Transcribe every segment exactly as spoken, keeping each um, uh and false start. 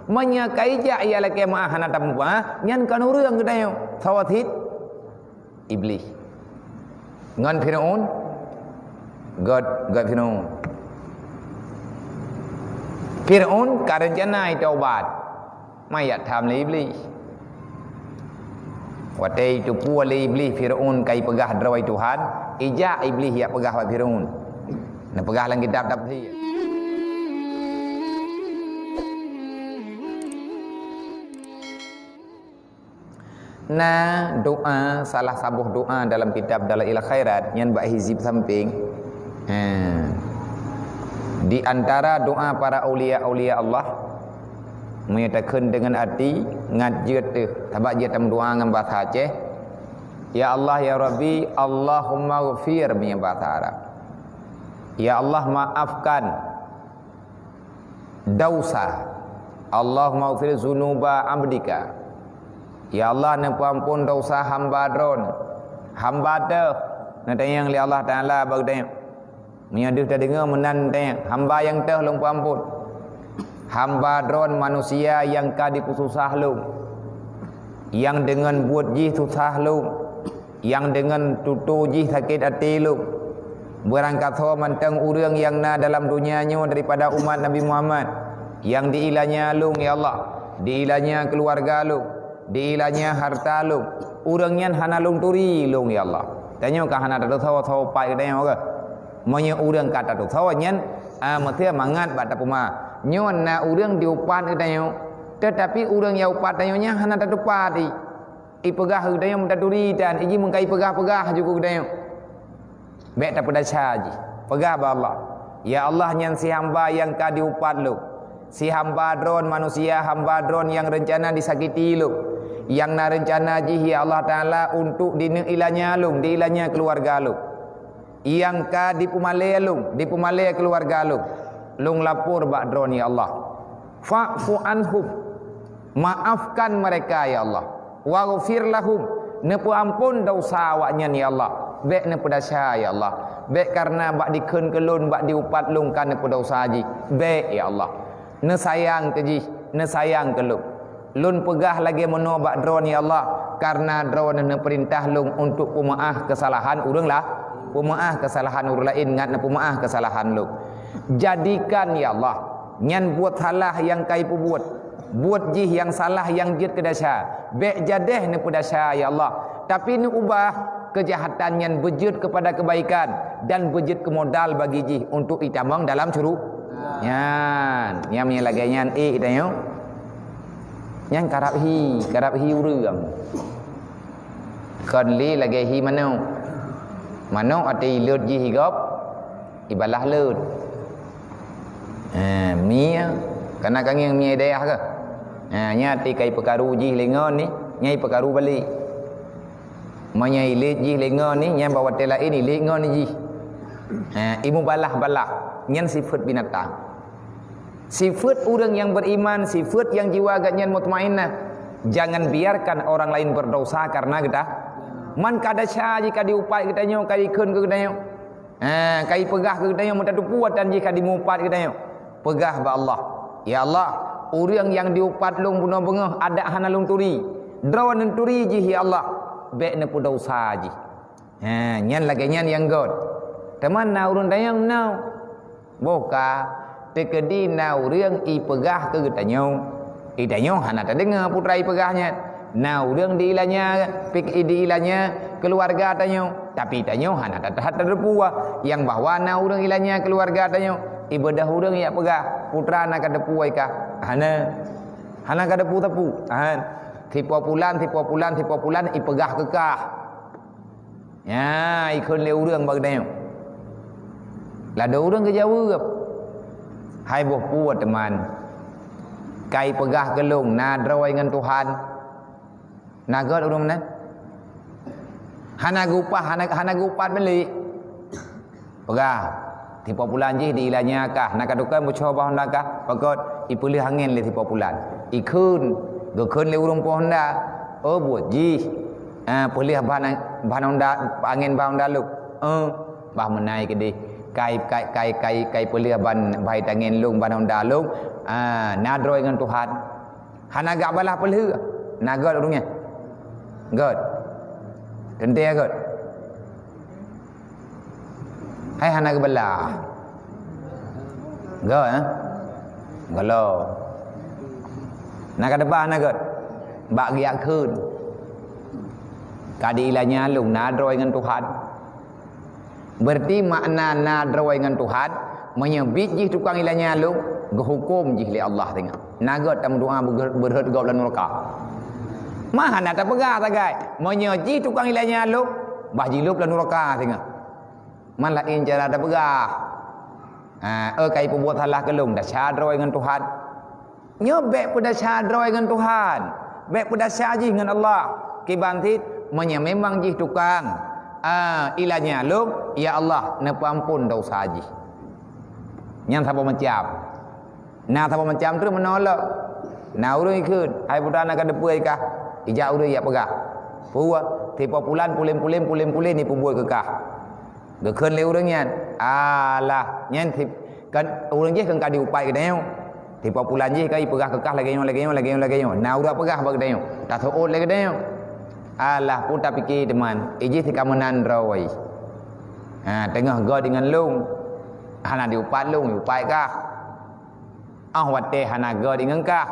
Meunyoe ka ijak ia lakée meu'ah hana tamuphom, nyan kon ureuëng geutanyoe, sawa cit Iblih. Ngon Firaun, gét, gét Firaun. Firaun ka reuncana itaubat, mangat tham lé Iblih. Watée itupeue lé Iblih Firaun ka ipeugah droe Tuhan, ijak Iblih jak peugah bak Firaun. Neupeugah lam kitab tafsir. Na doa, salah saboh doa dalam kitab Dalail Khairat, nyan bak hizib sampéng. Ha. Di antara doa para aulia-aulia Allah, meunyoe takheun deungon até, ngat jeuet teuh, sabab jeuet tameudoa ngon bahasa Aceh, "Ya Allah, ya Rabbi, Allahumma ghfir," meunyoe bahasa Arab. "Ya Allah, maafkan dausa. Allahumma ghfir dzunuba abdika." Ya Allah, neupeuampon dausa hamba Droen. Hamba teuh, neutanyong lé Allah Taala bak geutanyoe. Meunyoe deuh tadeungoe meunan teuh, hamba nyang teuh lôn peuampon. Hamba Droen manusia nyang ka dipeususah lôn. Nyang deungon buet jih susah lôn. Nyang deungon tutoe jih sakét até lôn. Beurangkasoe mantong ureuëng nyang na dalam donya nyoe daripada umat Nabi Muhammad, nyang diilanya lôn, ya Allah, diilanya keuluwarga lôn, diilanya hareuta lôn, ureuëng nyan hana lôn turi lôn, ya Allah. Tanyoe ka hana tatusoe-soe pat geutanyoe keuh? Meunyoe ureuëng ka tatusoe nyan, a, meusti mangat bak tapeumeu'ah. Nyoe na ureuëng diupat geutanyoe, teutapi ureuëng nyang upat tanyoe nyan hana tatupat i. Ipeugah keu geutanyoe meutaturi tan, iji meukai peugah-peugah ju keu geutanyoe. Bék tapeudasya jih. Peugah bak Allah, "Ya Allah, nyan si hamba nyang ka diupat lôn. Si hamba Droen manusia, hamba Droen nyang reuncana disakiti lôn. Nyang na reuncana jih, ya Allah Taala, untuk dineuk ilanya lôn, diilanya keuluwarga lôn. Nyang ka dipeumalée lôn, dipeumalée keuluwarga lôn. Lôn lapor bak Droen, ya Allah. Fa'fu anhum, maafkan mereka, ya Allah. Waghfir lahum, neupeuampon dausa awaknyan, ya Allah. Bék neupeudasya, ya Allah. Bék kareuna bak dikheun keu lôn, bak diupat lôn ka neupeudausa jih. Bék, ya Allah. Neusayang keu jih, neusayang keu lôn. Lôn peugah lagée meunoe bak Droen, ya Allah, kareuna Droen neupeurintah lôn untuk peumeu'ah keusalahan ureuëng la-, peumeu'ah keusalahan ureuëng laén ngat neupeumeu'ah keusalahan lôn. Jadikan, ya Allah, nyan buet salah nyang ka ipeubuet, buet jih nyang salah nyang jeuet keu desya. Bék jadeh neupeudesya, ya Allah, tapi neuubah keujahatan nyan beujeuet keupada keubaikan dan beujeuet keu modal bagi jih untuk itamong dalam syuru-, nyan, nyang meunyoe lagée nyan, ék tanyoe. Nyan karab hi, karab hi ureuëng. Kon lé lagée hi manok. Manok até ilot jih igop, ibalah lot. Ha, mie, kana kangieng mie dayah ke? Ha, nya até kai peukaru jih lé ngon ni, nyai peukaru balik. Meunyoe ilét jih lé ngon ni, nyan bak watée laén ilét ngon ni jih. Ha, imubalah-balah, nyan sifeuet binatang. Sifeuet ureuëng nyang beriman, sifeuet nyang jiwa geuhnyan mutmainnah. Jangan biarkan orang lain berdosa karena geuta. Man ka desya jih ka diupat geutanyoe, ka dikheun keu geutanyoe. Ha, ka ipeugah keu geutanyoe meutateupeue tan jih ka dimupat geutanyoe. Peugah bak Allah, "Ya Allah, ureuëng nyang diupat lôn bunoe beungoh adak hana lôn turi. Droeneuh turi jih, ya Allah. Bék neupeudesya jih." Ha, nyan lagée nyan nyang gét. Teuma na ureuëng tanyong meunoe. Boh ka, teukeudi na ureuëng ipeugah keu geutanyoe, geutanyoe hana tadeungoe putra ipeugah nyan. Na ureuëng diilanya, pik-, diilanya keuluwarga tanyoe, tapi tanyoe hana that-that tateupeue nyang bahwa na ureuëng ilanya keuluwarga tanyoe. Ibeudôh ureuëng jak peugah, putra na ka teupeue kah? Hana. Hana ka teupeue-teupeue. Ha. Sipopulan, sipopulan, sipopulan ipeugah keu kah. Nya, ikheun lé ureuëng bak geutanyoe. Ladôm ureuëng geujaweueb, "Hai boh puet teuman, kai peugah keu lôn na droe ngon Tuhan?" Na gét ureuëng meunan? Hana geuupah, hana, hana geuupat meulik. Peugah, "Sipopulan jih diilanya kah, na ka tukang bucoe bah honda kah?" Pakot, ipeuleueh angén lé sipopulan. Ikheun, geukheun lé ureuëng po honda. Oh, buet jih. Ah, peuleueh ban, ban honda, angén ban honda lôn. Eh, bah meunai keudeh. Kai, kai, kai, kai, kai peuleueh ban, bai tangén lôn, ban honda lôn. Ah, na droe ngon Tuhan. Hana geubalaih peulheueh. Na gét ureuëng nyan? Gét. Teuntée gét. Hai hana geubalaih. Gét, eh? Gelo. Na ka teuba hana gét? Bak geujak kheun. Ka di ilanya lôn na droe ngon Tuhan. Berarti makna na droe ngon Tuhan, meunyoe biet jih tukang ilanya lôn, geuhuköm jih lé Allah singoh. Na gét tameudoa beugeu-, beurhot gob lam nuraka. Mah hana tapeugah sagai, meunyoe jih tukang ilanya lôn, bah jilôb lam nuraka singoh. Man laén cara tapeugah. Ha, eu kai peubuet salah keu lôn, desya droe ngon Tuhan. Nyoe bék peudesya droe ngon Tuhan, bék peudesya jih ngon Allah. Kiban cit, meunyoe memang jih tukang, ah, ilanya lôn, ya Allah, neupeuamphon desya jih. Nyan saboh macam. Na saboh macam treuk meunoe lom. Na ureuëng ikheun, hai putra na ka teupeue kah? Ijak ureuëng ijak peugah. Peue? Tipa pulan pulen-pulen pulen-pulen ipeubuet keu kah. Geukheun lé ureuëng nyan, "Alah, nyan tip-, kan ureuëng jih kan ka diupat geutanyoe. Tipa pulan jih ka ipeugah keu kah lagée nyoe, lagée nyoe, lagée nyoe, lagée nyoe." Na ureuëng peugah bak geutanyoe, taseuôt lé geutanyoe. Alah, peue tapike teuma, ijih si ka meunan droe. Ha, teungoh gét ngon lôn. Hana diupat lôn, diupat kah. Óh watée hana gét ngon kah,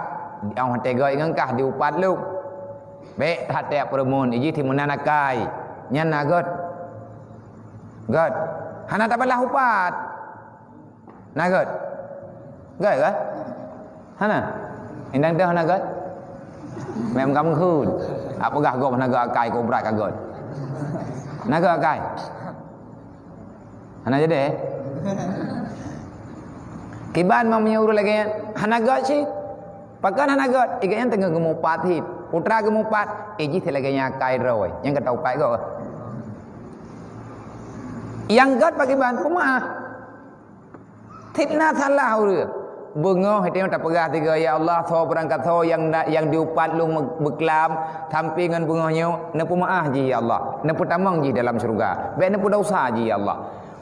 óh watée gét ngon kah diupat lôn. Bék that teupeureumeun, ijih si meunan akai. Nyan na gét. Gét. Hana tabalah upat. Na gét. Gét kah? Hana. Indang teuh hana gét. Mem kamu khun. Apa gah gob hana gét akai kobra ka gét. Na gét akai. Hana jadi, eh? Kiban meunyoe ureuëng lagée nyan, hana gét cit. Pakon hana gét? Ié gét nyan teungoh geumupat cit. Putra geumupat, ijih si lagée nyan akai droe. Nyang ka taupat gob. Nyang gét pakriban? Peumaáh. Cit na salah ureuëng. Beungoh itu nyang tapeugah tiga, "Ya Allah, soe beurangkat soe nyang na-, nyang diupat lôn me-, beuklam sampai ngon beungoh nyoe, neupeumaáh jih, ya Allah. Neupeutamong jih dalam syeuruga. Bék neupeudesya jih, ya Allah."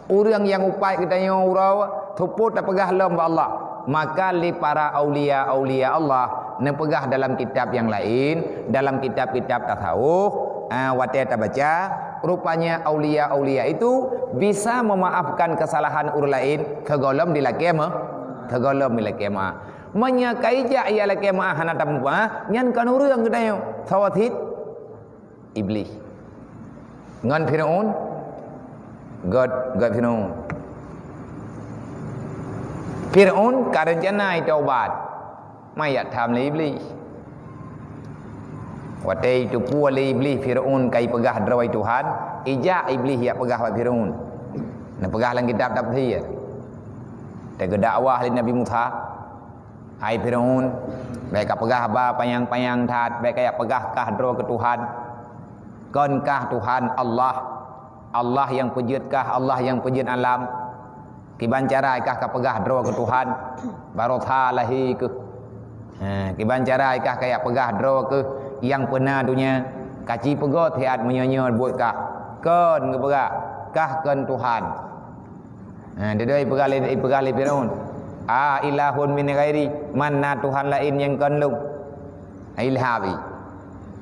Ureuëng nyang upat geutanyoe uroe, seupôt tapeugah lom bak Allah. Maka lé para aulia-aulia Allah neupeugah dalam kitab nyang laén, dalam kitab-kitab tasawuf, ah, watée tabaca, rupanya aulia-aulia itu bisa memaafkan kesalahan ureuëng laén sigohlom dilakée meuh, sigohlom dilakée meuáh. Meunyoe ka ijak ia lakée meuáh hana tapeumaáh, nyan kon ureuëng geutanyoe, saboh cit Iblih. Ngon Firaun, gét, gét Firaun. Firaun ka reuncana itaubat, mangat tham lé Iblih. Watée iteupeue lé Iblih Firaun ka ipeugah droe Tuhan, ijak Iblih ijak peugah bak Firaun. Neupeugah lam kitab tafsir. Teugeudakwah lé Nabi Musa, "Hai Firaun, bék kapeugah haba panyang-panyang that, bék kajak peugah kah droe keu Tuhan. Kon kah Tuhan Allah, Allah nyang peujeuet kah, Allah nyang peujeuet alam. Kiban cara kah kapeugah droe keu Tuhan, baroesa lahé keuh. Ha, kiban cara kah kajak peugah droe keuh nyang peuna donya, kaci peugét siat meunyoe nyoe buet kah. Kon geupeugah, kah kon Tuhan." Ha, dudoe ipeugah lé, ipeugah lé Firaun, "A ilahun min ghairi, man na Tuhan laén nyang kon lôn?" Ilhab i.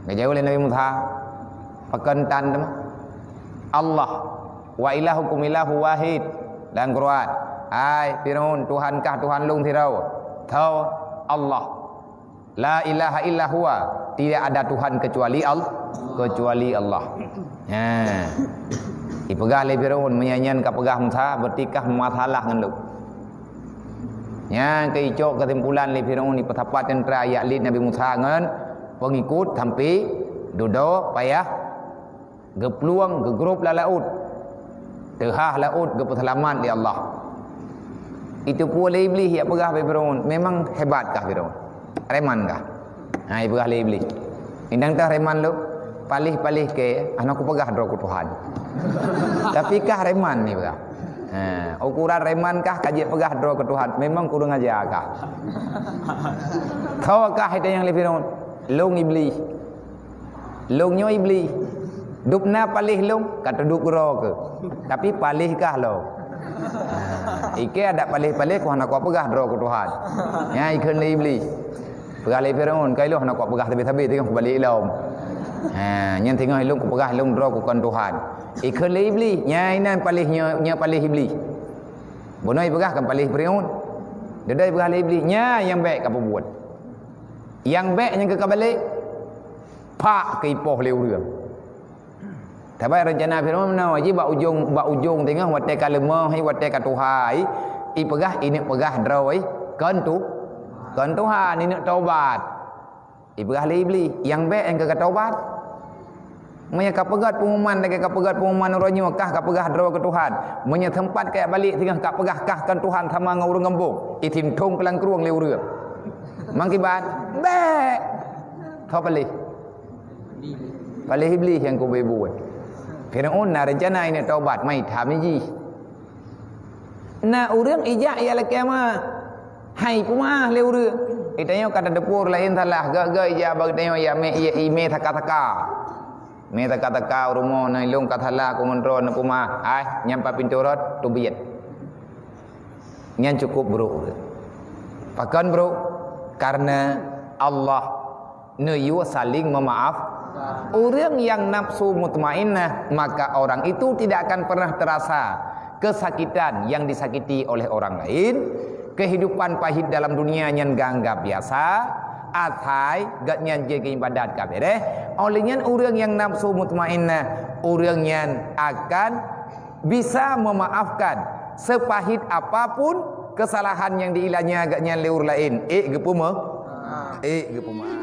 Geujaweueb lé Nabi Musa, "Pakon tan teuma? Allah, wa ilahukum ilahu wahid." Lam Quran, "Hai Firaun, Tuhan kah Tuhan lôn sidroe, tho Allah." La ilaha illa huwa, tidak ada Tuhan kecuali Al-, kecuali Allah. Ha. Ipeugah lé Firaun, "Meunyoe nyan kapeugah Musa, berarti kah meumasalah ngon lôn." Nyan keuh icok keusimpulan lé Firaun, ipeusapat teuntra jak liet Nabi Musa ngon peungikut sampai dudoe payah Geuplueng, geugrôb lam laôt. Teuhah laôt geupeuseulamat lé Allah. Iteupeue lé Iblih jak peugah bak Firaun, "Memang hebat kah Firaun? Reman kah?" Ha, ipeugah lé Iblih. "Indang teuh reman lôn, paléh-paléh kèe, hana kupeugah droe keu Tuhan. Tapi kah reman," ipeugah. Ha, ukuran reman kah ka jeuet peugah droe keu Tuhan, memang kureueng aja kah. Tho kah itanyong lé Firaun, "Lôn Iblih." Lôn nyoe Iblih. Dub na paléh lôn, ka teuduek keudroe keuh. Tapi paléh kah lôn. Ha, ikèe adak paléh-paléh, ku hana kupeugah droe keu Tuhan. Nyan ikheun lé Iblih. Peugah lé Firaun, "Kai lôn hana kupeugah sabe-sabe, teungoh kubalek lom. Ha, nyan teungoh lôn kupeugah lôn droe kukon Tuhan." Ikheun lé Iblih, "Nyan inan paléh nyoe, nyoe paléh Iblih." Bunoe ipeugah kan paléh Firaun. Didai ipeugah lé Iblih, "Nyan nyang bék kapeubuet. Nyang bék nyang keu kabalek, pak keu ipoh lé ureuëng." Saban rencana Firaun meunoe, ji bak ujong, bak ujong teungoh watée ka leumoh, watée ka tuha, ipeugah, ineuk peugah droe, kon tu, kon Tuhan, ineuk taubat. Ipeugah lé Iblih, "Nyang bék nyang keu kataubat. Meunyoe kapeugét pengumuman lagée kapeugét pengumuman uroe nyoe, kah kapeugah droe keu Tuhan. Meunyoe teumpat kajak balek teungoh kapeugah kah kon Tuhan sama ngon ureuëng gampông, itinthong keu lam krueng lé ureuëng." Mangkiban, bék. Tho paléh. Paléh Iblih nyang kubeue buet. Firaun na rencana ineuk taubat, mai tham jih. Na ureuëng ijak ia lakée ma, hai peumaah lé ureuëng. Geutanyoe ka tadeupue laén salah, gak-gak ijak bak geutanyoe ia mé, ia imé saka-saka. Mé saka-saka rumoh na ilong ka salah ku meuntroe na peumaah. Ai, nyang pat pintoe rot, teubiet. Nyan cukup brok ureuëng. Pakon brok? Karena Allah neuyue saling memaaf. Ureuëng nyang nafsu mutmainnah, maka orang itu tidak akan pernah terasa kesakitan yang disakiti oleh orang lain. Kehidupan pahit dalam dunia nyan ganggap biasa, asai gobnyan jeuet keu ibadat ka beres. Oleh nyan ureuëng nyang nafsu mutmainnah, ureuëng nyan akan bisa memaafkan sepahit apapun kesalahan yang diilanya gobnyan lé ureuëng laén. Ék geupeuma-, ék geupeuma-